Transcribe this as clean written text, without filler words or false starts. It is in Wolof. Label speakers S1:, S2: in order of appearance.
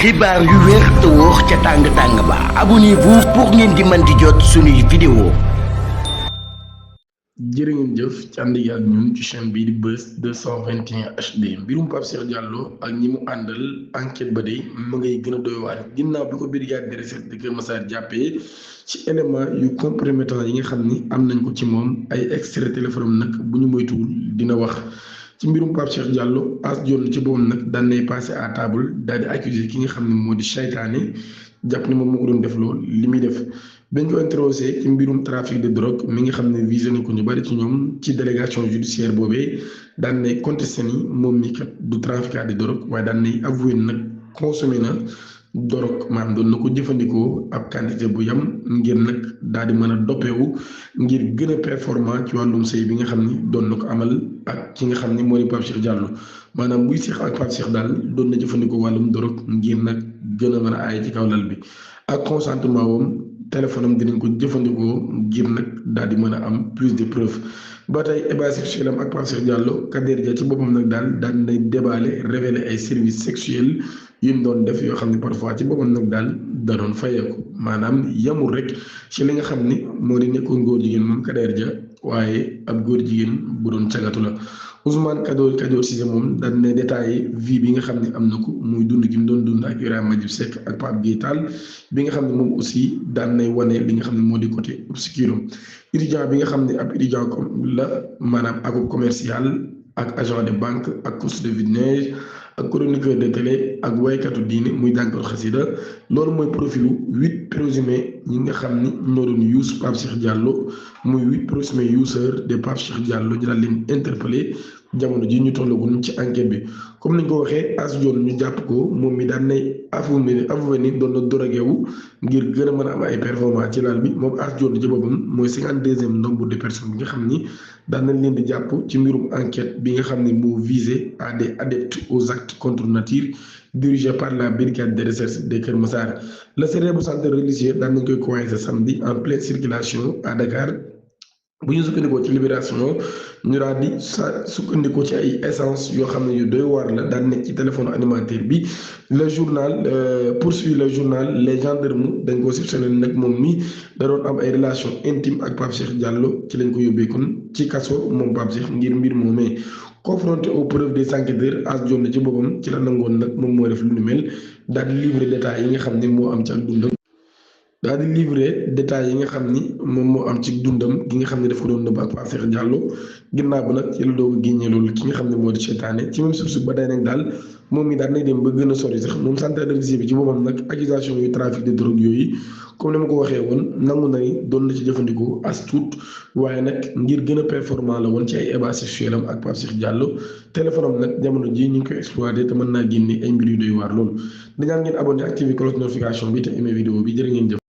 S1: xibaar yu wér te wóor ca tàng-tàng ba abonnez-vous pour ngeen di mën di jot suñuy vidéo.
S2: jërë ngeen jëf ci ànd ak ñun ci chaîne bii di Buzz 221 HD mbirum Pape Cheikh Diallo ak ñi mu àndal enquête ba de mu ngay gën a doy waar ginnaaw bi ko brigade de recherche de Kër Massar jàppee ci élément yu compromettant yi nga xam ni am nañ ko ci moom ay extrait téléphone nag bu ñu moytuwul dina wax ci mbirum Pape Cheikh Diallo as jonn ci boppam nag daan nay passé à table daal di accusé ki nga xam ne moo di saytaane jàpp ni moom moo ko doon def loolu li muy def. dañ ko interrogé ci mbirum trafic de drogue mi nga xam ne visé nañ ko ñu bari ci ñoom ci délégation judiciaire boobee daan nay contesté ni moom mi kat du trafiquant de drogue waaye daan nay avoué nag consommé na drogue maanaam doon na ko jëfandikoo ab quantité bu yam ngir nag daal di mën a doppewu ngir gën a performant ci wàllum sëy bi nga xam ni doon na ko amal ak ki nga xam ni moo di Pape Cheikh Diallo maanaam buy seex ak Pape Cheikh daal doon na jëfandikoo wàllum drogue ngir nag gën a mën a aay ci kaw lal bi ak consentement wam téléphone am dinañ ko jëfandikoo ngir nag daal di mën a am plus de preuves ba tey ébat sexuel am ak Pape Cheikh Diallo Kader Dia ci boppam nag daal nay déballer révéler ay services sexuels yu mu doon def yoo xam ne parfois ci boppam nag daal da doon fayeeku maanaam yamul rek ci li nga xam ni moo di nekkoon góor jigéen moom Kader Dia waaye ab góor jigéen bu doon cagatu la. Ousmane Kajoor Cissé moom daan na détaillé vie bi nga xam ne am na ko muy dund gi mu doon dund ak Ibrahima Madiou Seck ak Pape Gueye Tall bi nga xam ne moom aussi daan nay wane li nga xam ne moo di côté obscur étudiant bi nga xam ne ab étudiant comme la maanaam ak commercial ak agent de banque ak course de vinaigre ak chroniqueur de télé ak waykatu diine muy jànkatu xasida loolu mooy profilu 8 présumés ñi nga xam ni ñoo doon use Pape Cheikh Diallo muy 8 présumés users de Pape Cheikh Diallo ñu daal leen interpellé jamono ji ñu tollagun ci enquête bi comme nañ ko waxee as joon ñu jàpp ko moom mi daan nay avoué ni doon na drogué wu ngir gën a mën a am ay performance ci laal bi moom as joon ci boppam mooy 52e nombre de personnes bi nga xam ni daan nañ leen di jàpp ci mbirum enquête bi nga xam ne moo visé à des adeptes aux actes contre nature dirigé par la brigade de recherche de Kër Massar le célèbre centre religieux daan nañ koy coincé samedi en pleine circulation à Dakar. bu ñu sukkandikoo ci libération ñu daal di sukkandikoo ci ay essence yoo xam ne yu doy waar la daan nekk ci téléphone animateur bi le journal poursuit le journal les gendarmes dañ ko soupçonné nag moom mi da doon am ay relation intime ak Pape Cheikh Diallo ci lañ ko yóbbee kon ci kaso moom Pape Cheikh ngir mbir moomee confronté aux preuves des enquêteurs as jonn ci boppam ci la nangoon nag moom moo def lu ni mel daal di livrer détails yi nga xam ne moo am ci ak dundam daal di livrer détails yi nga xam ni moom moo am ci dundam gi nga xam ne dafa ko doon nëbb ak Pape Cheikh Diallo ginnaaw ba nag ci la doog a génnee loolu ki nga xam ne moo di seytaane ci même source ba day nag daal moom mi daal nay dem ba gën a sori sax moom centre de religieux bi ci boppam nag accusation yu trafic de drogue yooyu comme ni ma ko waxee woon nangu na ni doon na ci jëfandikoo as tuut waaye nag ngir gën a performant la woon ci ay ébat sexuel am ak Pape Cheikh Diallo téléphone am nag jamono ji ñu ngi koy exploité te mën naa génne ay mbir yu doy waar loolu dañaan ngeen abonné activé cloche notification bi te aimé vidéo bi jërë ngeen jëf